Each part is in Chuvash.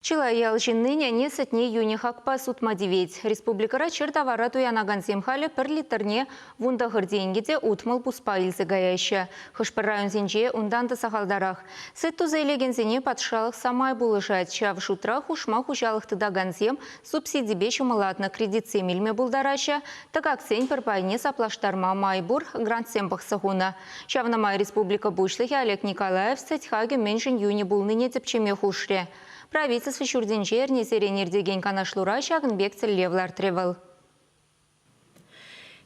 Чылай ял ҫыннин ӗне сӗтне йӳнӗ хакпа сутма тивет. Республикӑра чӗр тавара туянакансем халӗ пӗр литрне 19 тенкӗ те 60 пуспа илсе каяҫҫӗ. Хӑш-пӗр районсенче унтан та сахалтарах. Сӗт туса илекенсене патшалӑх самай пулӑшать. Ҫав шутра хушма хуҫалӑх тытакансем субсидипе ҫӑмӑллатнӑ кредитсем илме пултараҫҫӗ, тӑкаксен пӗр пайне саплаштарма май пур грантсем пӑхса хунӑ. Ҫавна май республика Пуҫлӑхӗ Олег Николаев сӗт хакӗ мӗншӗн йӳнӗ пулнине тӗпчеме хушрӗ. Правительство ҫуртӗнче эрнесерен иртекен канашлура ҫакӑн пек тӗллев лартрӗ вӑл.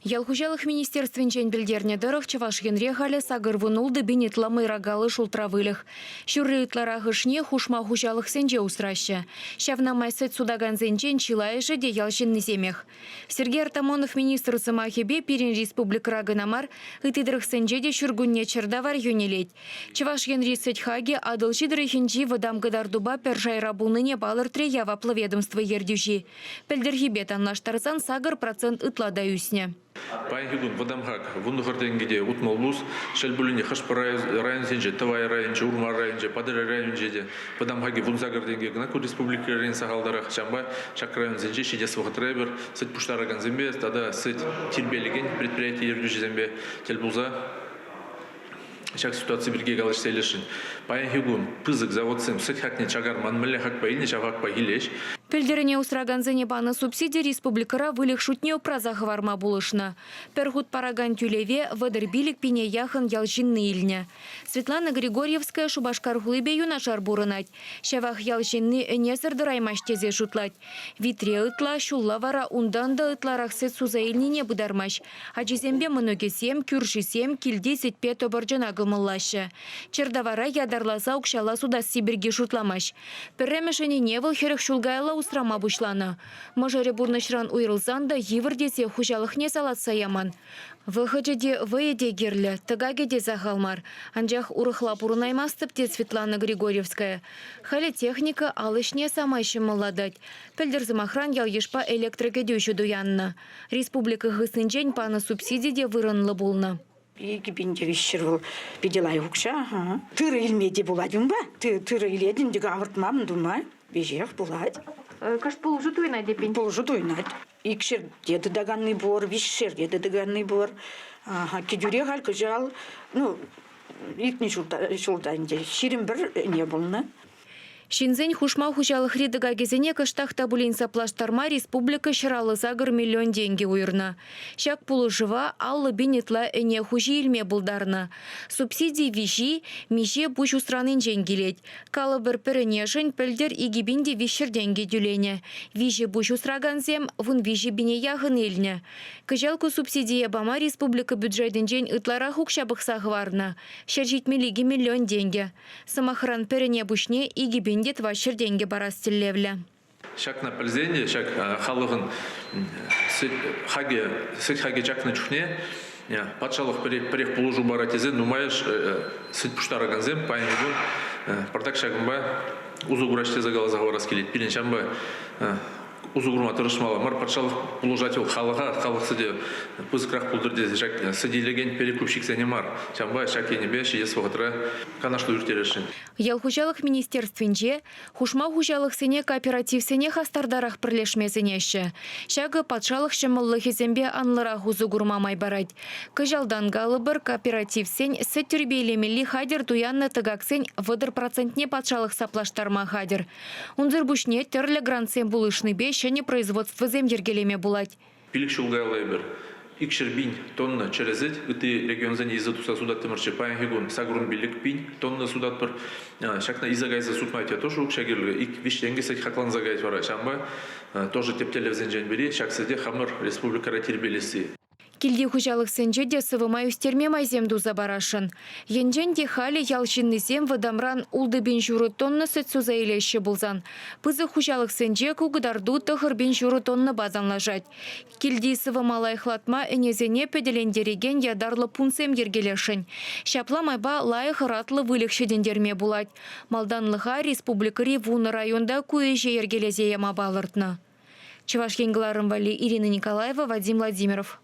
Ял хуҫалӑх министерствинчен пӗлтернӗ тӑрӑх, Чӑваш Енре халӗ 86 пин ытла мӑйракаллӑ шултра выльӑх. Ҫурри ытларахӑшне хушма хуҫалӑхсенче усраҫҫӗ. Ҫавна май сӗт сутакансенчен чылайӑшӗ те ял ҫыннисемех. Сергей Артамонов министр сӑмахӗпе пирӗн республикӑра кӑна мар, ытти тӑрӑхсенче те ҫуркунне чӗртавар йӳнелет. Чӑваш Енри сӗт хакӗ Атӑлҫи тӑрӑхӗнчи вӑтам кӑтартупа пӗр шайра пулнине палӑртрӗ яваплӑ ведомство ертӳҫи. Пӗлтӗрхипе танлаштарсан 8% ытла та ӳснӗ. Паянхи кун вӑтам хак 19 тенкӗ те 60 пус. Шел пулин те, хӑш-пӗр районсенче, Тӑвай районӗнче, Урмар районӗнче, Патӑрьел районӗнче те вӑтам хакӗ 18 тенкӗ кӑна ку республикӑран сахалтарах. Ҫавӑнпа ҫак районсенче ҫитес вӑхӑтра эпир сӗт пуҫтаракансемпе тата сӗт тирпейлекен предприяти ертӳҫисемпе тӗл пулса ҫак ситуаци пирки калаҫса илесшӗн. Паянхи кун пысӑк заводсем сӗт хакне чакарман, мӗнле хакпа илнӗ, ҫав хакпа илӗҫ. Пӗлтӗрне усракансене панӑ субсиди республикӑра выльӑх шутне упраса хӑварма пулӑшнӑ. Пӗр хут паракан тӳлеве 35 пине яхӑн ял ҫынни илнӗ. Светлана Григорьевская Шупашкар хулипе юнашар пурӑнать. Ҫавах ял ҫынни ӗнесӗр тӑраймасть тесе шутлать. Витре ытла, ҫулла вара унтан та ытларах сӗт суса илнине пытармасть. Ачисемпе мӑнукӗсем, кӳршисем килти сӗтпе тӑпӑрчӑна кӑмӑллаҫҫӗ. Чӗртавара ятарласа укҫалла сутасси пирки шутламасть. Пӗрремӗш ӗнене вӑл 40 ҫул каялла усрама пуҫланӑ. Мӑшӑрӗ пурнӑҫран уйрӑлсан та йывӑр тесе хуҫалӑхне салатса яман. Вӑхӑчӗ те, вӑйӗ те кирлӗ, тӑкакӗ те сахал мар. Анчах урӑхла пурӑнаймастӑп, тет Светлана Григорьевская. Халӗ техника ал ӗҫне самай ҫӑмӑллатать. Пӗлтӗр, сӑмахран, ял-йышпа электрокӗтӳҫӗ туяннӑ. Республика хыснинчен панӑ субсиди те вырӑнлӑ пулнӑ. 2300 вӑл питӗ лайӑх укҫа. Тырӑ илме те пулать унпа. Тырӑ илетӗн те авӑртма тума веҫех пулать. Кӑшт пулӑшу туйӑнать эппин? Пулӑшу туйӑнать. Икшерте тытаканни пур, виҫшерте тытаканни пур. Кӗтӳре халь кӑҫал, ну, иртнӗ ҫулта ӗнтӗ 21 ӗне пулнӑ. Ҫынсен хушма хуҫалӑхри тӑкакӗсене кӑштах та пулин саплаштарма республика 158 миллион тенкӗ уйӑрнӑ. Ҫак пулӑшӑва 50 пин ытла ӗне хуҫи илме пултарнӑ. Субсиди виҫи миҫе пуҫ усранинчен килет. Калӑпӑр, пӗр ӗнешӗн пӗлтӗр 2300 тенкӗ тӳленӗ. Виҫӗ пуҫ усракансем 13 пине яхӑн илнӗ. Кӑҫал ку субсидие пама республика бюджетӗнчен ытларах укҫа пӑхса хӑварнӑ – 172 миллион тенкӗ. Сӑмахран, пӗр ӗне пуҫне 2400 тенкӗ парас тӗллевлӗ. Ҫакна пӗлсен те ҫак халӑхӑн сӗт хакӗ, сӗт хакӗ чакнӑ чухне патшалӑх пӗрех пулӑшу парать тесе нумайӑш сӗт пуҫтаракансем паянхи кун пӑртак ҫакӑнпа усӑ кураҫ тесе каласа хӑварас килет. Пирӗн ҫавӑнпа усӑ курма тӑрӑшмалла мар. Патшалӑх пулӑшать вӑл халӑха, халӑх сӗтӗ пысӑкрах пултӑр тесе ҫак сӗт илекен перекупщиксене мар. Ҫавӑнпа ҫак енӗпе ҫитес вӑхӑтра канашлу ирттересшӗн. Ял хуҫалӑх министерствинче хушма хуҫалӑхсене кооперативсене хастартарах пӗрлешме сӗнеҫҫӗ. Ҫакӑ патшалӑх ҫӑмӑллӑхӗсемпе анлӑрах усӑ курма май парать. Кӑҫалтан, калӑпӑр, кооперативсен сӗт тирпейлемелли хатӗр туяннӑ тӑкаксен 30 процентне патшалӑх саплаштарма хатӗр. Унсӑр пуҫне тӗрлӗ грантсем пулӑшнипе ҫӗнӗ производствӑсем йӗркелеме пулать. Пилӗк ҫул каялла эпир 200 пин тонна чӗрӗ сӗт, ытти регионсене илсе тухса сутаттӑмӑрччӗ. Паянхи кун 85 пин тонна сутатпӑр. Ҫакна илсе кайса сутма те тоже укҫа кирлӗ. Ик-виҫ тенкӗ сӗт хакланса каять вара. Ҫавӑнпа тоже тӗп тӗллевсенчен пӗри ҫак сӗте хамӑр республикӑра тирпейлесси. Килти хуҫалӑхсенче те сӑвӑма ӳстерме майсем туса парасшӑн. Енчен те халӗ ял ҫыннисем вӑтамран 6,5 тонна сӗт суса илеҫҫӗ пулсан, пысӑк хуҫалӑхсенче ку кӑтарту 9,5 тоннӑпа танлашать. Килти сӑвӑма лайӑхлатма ӗнесене пӗтӗлентерекен ятарлӑ пунктсем йӗркелесшӗн. Ҫапла майпа лайӑх ӑратлӑ выльӑх ҫитӗнтерме пулать. Малтанлӑха республикӑри вунӑ районта ку ӗҫе йӗркелесе яма палӑртнӑ. Чӑваш Ен кӑларӑм валли Ирина Николаева, Вадим Владимиров.